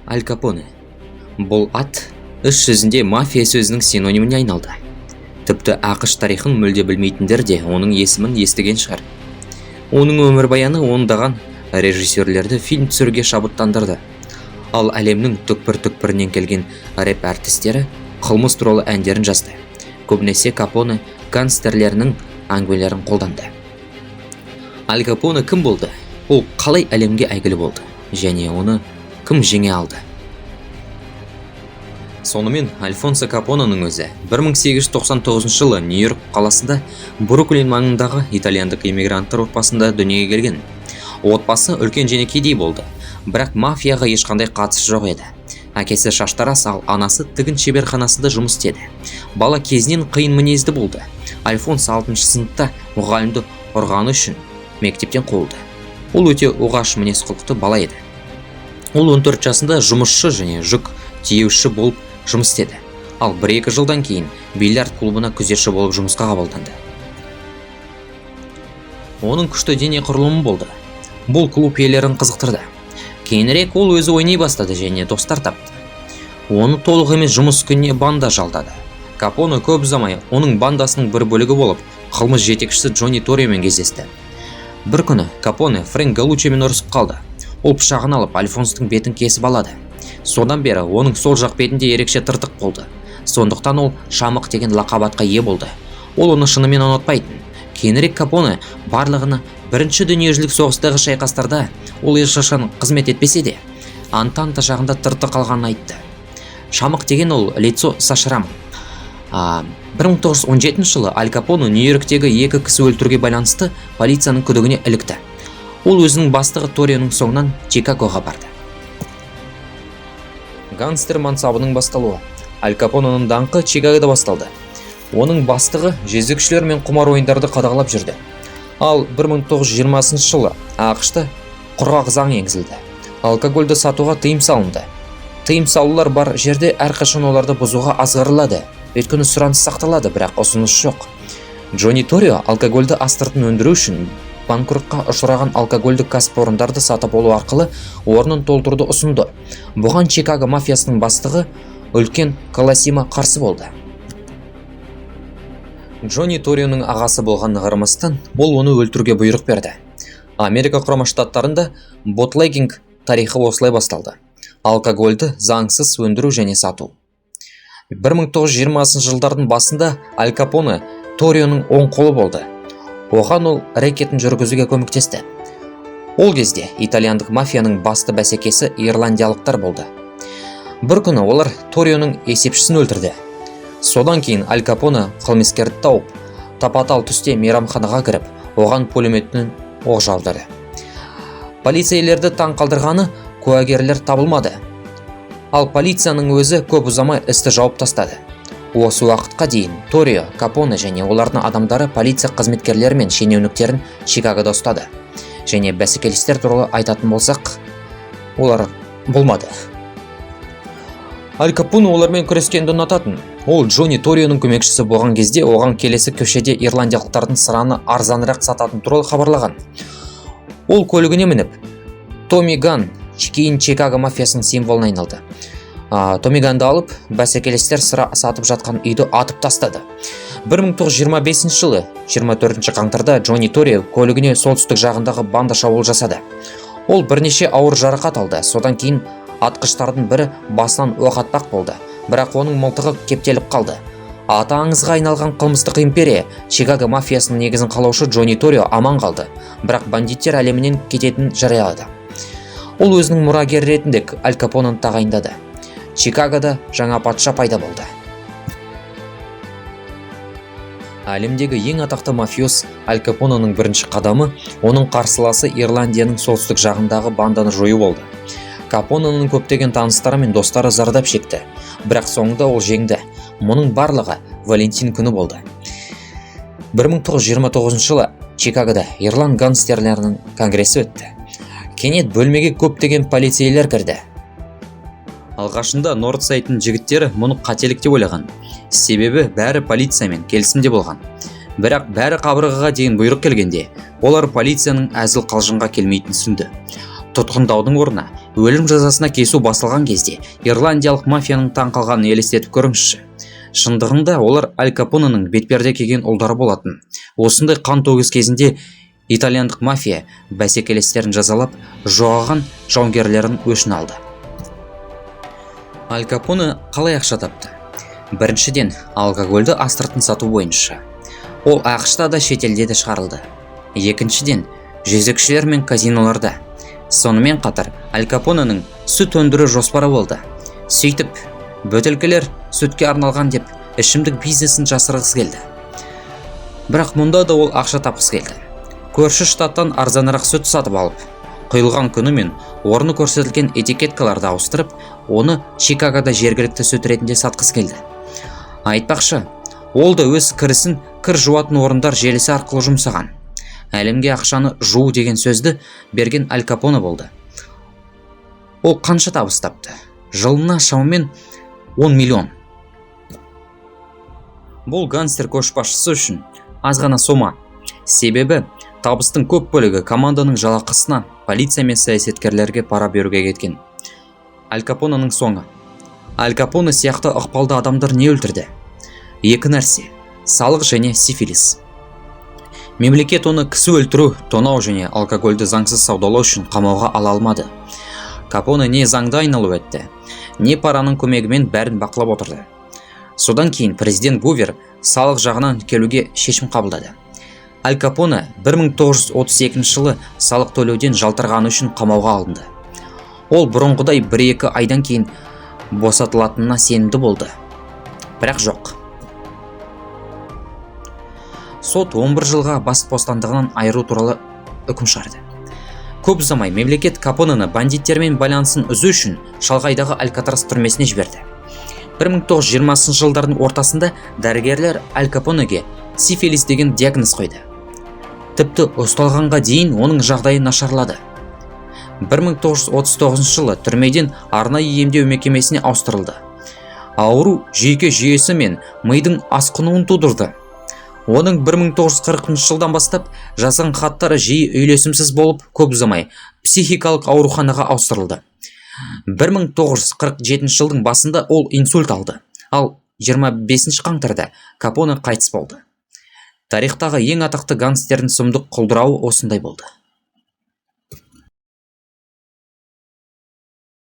Аль Капоне. Бұл ат іс жүзінде мафия сөзінің синониміне айналды. Тіпті АҚШ тарихын мүлде білмейтіндер де оның есімін естіген шығар. Оның өмірбаяны ондаған режиссерлерді фильм түсіруге шабыттандырды. Ал әлемнің түкпір-түкпірінен келген рэп әртістері қылмыс туралы әндерін жазды. Көбінесе Капоне гангстерлерінің әңгімелерін қолданды. Аль Капоне кім болды? Ол қалай әлемге әйгілі болды? Және оны кім жеңе алды? Сонымен, Альфонсо Капононың өзі 1899 жылы Нью-Йорк қаласында, Бруклин маңындағы итальяндық иммигранттар отбасында дүниеге келген. Отбасы үлкен және кедей болды, бірақ мафияға ешқандай қатысы жоқ еді. Әкесі шаштараз, ал анасы тігін шеберханасында жұмыс істеді. Бала кезінен қиын мінезді болды. Альфонс 6 сыныпта мұғалімді ұрғаны үшін мектептен қуылды. Ол өте оғаш мінез құлықты бала еді. Ол 14 жасында жұмысшы және жүк тиеуші болып жұмыс істеді. Ал 1-2 жылдан кейін бильярд клубына күзетші болып жұмысқа қабылданды. Оның күшті дене құрылымы болды. Бұл клуб иелерін қызықтырды. Кейінірек ол өзі ойнай бастады және достар тапты. Оны толық емес жұмыс күніне банда жалдады. Капоне көп ұзамай оның бандасының бір бөлігі болып, қылмыс жетекшісі Джонни Торриомен кездесті. Бір күні Капоне Фрэнк Галуччимен ұрысып қалды. Ол пышағын алып, Альфонстың бетін кесіп алады. Содан бері оның сол жақ бетінде ерекше тыртық болды. Сондықтан ол Шамық деген лақап атқа ие болды. Ол оны шынымен ұнатпайтын. Кейінірек Капоне барлығына Бірінші дүниежүзілік соғыстағы шайқастарда ол ешқашан қызмет етпесе де, Антанта жағында тыртық алғанын айтты. Шамық деген ол лицо со шрамом. 1917 жылы Аль Капоне Нью-Йорктегі екі кісі өлтіруге байланысты полицияның күдігіне ілікті. Ол өзінің бастығы Торионың соңынан Чикагоға барды. Гангстер мансабының басталуы. Аль Капононың даңқы Чикагода басталды. Оның бастығы жезөкшелер мен құмар ойындарды қадағалап жүрді. Ал 1920 жылы АҚШ-та құрғақ заң енгізілді. Алкогольді сатуға тыйым салынды. Тыйым салулар бар жерде әрқашан оларды бұзуға азғырылады, өйткені сұраныс сақталады, бірақ ұсыныс жоқ. Джонни Торио алкогольді астыртын өндіру үшін банкротқа ұшыраған алкогольдік кәсіпорындарды сатып алу арқылы орнын толтыруды ұсынды. Бұған Чикаго мафиясының бастығы Үлкен Колосима қарсы болды. Джонни Торионың ағасы болғанына қарамастан, ол оны өлтіруге бұйрық берді. Америка Құрама Штаттарында бутлегинг тарихы осылай басталды: алкогольді заңсыз өндіру және сату. 1920 жылдардың басында Аль Капоне Торионың оң қолы болды. Оған ол рэкетін жүргізуге көмектесті. Ол кезде итальяндық мафияның басты бәсекесі ирландиялықтар болды. Бір күні олар Торионың есепшісін өлтірді. Содан кейін Аль Капоне қылмыскерді тауып, тапа-тал түсте мейрамханаға кіріп, оған пулеметтен оқ жаудырды. Полицейлерді таң қалдырғаны, куәгерлер табылмады. Ал полицияның өзі көп ұзамай істі жауып тастады. Осы уақытқа дейін Торио, Капоне және олардың адамдары полиция қызметкерлері мен шенеуніктерін Чикагода ұстады. Және бәсекелестер туралы айтатын болсақ, олар болмады. Аль Капоне олармен күрескенді ұнататын. Ол Джонни Торионың көмекшісі болған кезде оған келесі көшеде ирландиялықтардың сыраны арзанырақ сататын туралы хабарлаған. Ол көлігіне мініп, Томми Ган кейін Чикаго мафиясының символына айналды. Томми Ганды алып, бәсекелестер сыра сатып жатқан үйді атып тастады. 1925 жылы 24 қаңтарда Джонни Торио көлігіне солтүстік жағындағы банда шабуыл жасады. Ол бірнеше ауыр жарақат алды. Содан кейін атқыштардың бірі басынан оқ атпақ болды, бірақ оның мылтығы кептеліп қалды. Аты аңызға айналған қылмыстық империя, Чикаго мафиясының негізін қалаушы Джонни Торио аман қалды, бірақ бандиттер әлемінен кететінін жариялады. Ол өзінің мұрагері ретінде Аль Капонені тағайындады. Чикагода жаңа патша пайда болды. Әлемдегі ең атақты мафиоз Аль Капононың бірінші қадамы оның қарсыласы, Ирландияның солтүстік жағындағы банданы жою болды. Капононың көптеген таныстары мен достары зардап шекті, бірақ соңында ол жеңді. Мұның барлығы Валентин күні болды. 1929 жылы Чикагода ирланд гангстерлерінің конгресі өтті. Кенет бөлмеге көптеген полицейлер кірді. Алғашында Нортсайдтың жігіттері мұны қателік деп ойлаған, себебі бәрі полициямен келісімде болған. Бірақ бәрі қабырғаға деген бұйрық келгенде, олар полицияның әзіл қалжыңға келмейтінін түсінді. Тұтқындаудың орнына Өлім жазасына кесу басылған кезде ирландиялық мафияның таң қалғанын елестетіп көріңізші. Шындығында олар Аль Капоненың бетперде киген ұлдары болатын. Осындай қан төгіс кезінде итальяндық мафия бәсекелестерін жазалап, жоғалған жауынгерлерін өшін алды. Аль Капоне қалай ақша тапты? Біріншіден, алкогольді астыртын сату бойынша. Ол АҚШ-та да, шетелде де шығарылды. Екіншіден, жезөкшелер мен казиноларда. Сонымен қатар Аль Капоненың сүт өндіру жоспары болды. Сөйтіп, бөтелкелер сүтке арналған деп, ішімдік бизнесін жасырғысы келді. Бірақ мұнда да ол ақша тапқысы келді. Көрші штаттан арзанырақ сүт сатып алып, құйылған күні мен орны көрсетілген этикеткаларды ауыстырып, оны Чикагода жергілікті сүт ретінде сатқысы келді. Айтпақшы, ол да өз кірісін кір жуатын орындар желісі арқылы жұмсаған. Әлемге ақшаны жуу деген сөзді берген Аль Капоне болды. Ол қанша табыс тапты? Жылына шамамен 10 миллион. Бұл гангстер көшбасшысы үшін аз ғана сома, себебі табыстың көп бөлігі команданың жалақысына, полиция мен саясаткерлерге пара беруге кеткен. Аль Капоненың соңы. Аль Капоне сияқты ықпалды адамдар не өлтірді? Екі нәрсе: салық және сифилис. Мемлекет оны кісі өлтіру, тонау және алкогольді заңсыз саудалау үшін қамауға ала алмады. Капоне не заңды айналып өтті, не параның көмегімен бәрін бақылап отырды. Содан кейін президент Гувер салық жағынан келуге шешім қабылдады. Аль Капоне 1932 жылы салық төлеуден жалтарғаны үшін қамауға алынды. Ол бұрынғыдай 1-2 айдан кейін босатылатынына сенімді болды, бірақ жоқ. Сот 11 жылға бас бостандығынан айыру туралы үкім шығарды. Көп ұзамай мемлекет Капонені бандиттермен байланысын үзу үшін шалғайдағы Алькатрас түрмесіне жіберді. 1920 жылдардың ортасында дәрігерлер Аль Капонеге сифилис деген диагноз қойды. Тіпті ұсталғанға дейін оның жағдайы нашарлады. 1939 жылы түрмеден арнайы емдеу мекемесіне ауыстырылды. Ауру жүйке жүйесі мен мидың асқынуын тудырды. Оның 1940 жылдан бастап жазған хаттары жиі үйлесімсіз болып, көп ұзамай психикалық ауруханаға ауыстырылды. 1947 жылдың басында ол инсульт алды, ал 25 қаңтарда Капоне қайтыс болды. Тарихтағы ең атақты гангстердің сұмдық құлдырауы осындай болды.